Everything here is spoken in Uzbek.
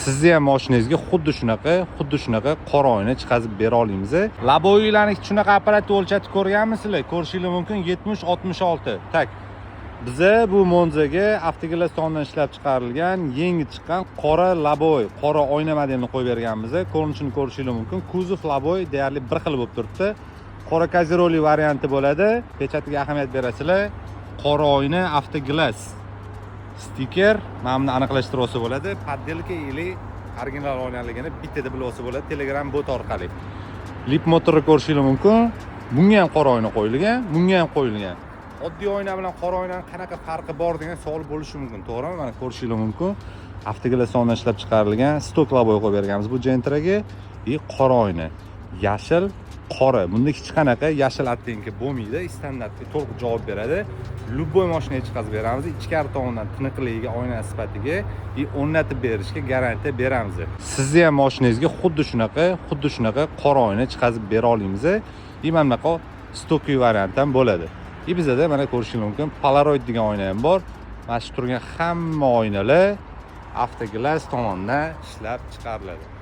Sizni ham mashinangizga xuddi shunaqa qora oyna chiqazib bera olamiz. Лобовой larni shunaqa apparatda o'lchatib ko'rganmisizlar? Ko'rishingiz mumkin, 70 66. Так. Biza bu Monzaga Avtoglass tomonidan ishlab chiqarilgan, yangi chiqqan qora лобовой, qora oyna modelini qo'yib berganmiz. Ko'rinishini ko'rishingiz mumkin. Kuzov, лобовой deyarli bir xil bo'lib turibdi. Qora козырёк li varianti bo'ladi. Pechatiga ahamiyat berasizlar. Qora oyna, Avtoglass stiker, mana buni aniqlashtirib olsa bo'ladi. Подделка или original oynaligini bittada bilib olsa bo'ladi Telegram bot orqali. Leapmotorni ko'rishingiz mumkin. Bunga ham qora oyna qo'yilgan, bunga ham qo'yilgan. Oddiy oyna bilan qora oynani qanaqa farqi bor degan savol bo'lishi mumkin, to'g'rimi? Mana, ko'rishingiz mumkin. Avtoglass tomonidan ishlab chiqarilgan сток лобовой qo'yib berganmiz bu Gentraga и qora oyna. Yashil, qora. Bunda hech qanaqa yashil оттенка bo'lmaydi, standartga to'liq javob beradi. Любой mashinaga chiqazib beramiz. Ichkari tomondan tiniqligiga, oyna sifatiga и o'rnatib berishga garantiya beramiz. Sizni ham mashinangizga xuddi shunaqa qora oyna chiqazib bera olamiz. И mana bunaqa стоковый variant ham bo'ladi. И bizada, mana, ko'rishingiz mumkin, Polaroid degan oyna ham bor. Mana shu turgan hamma oynalar Avtoglass tomonidan ishlab chiqariladi.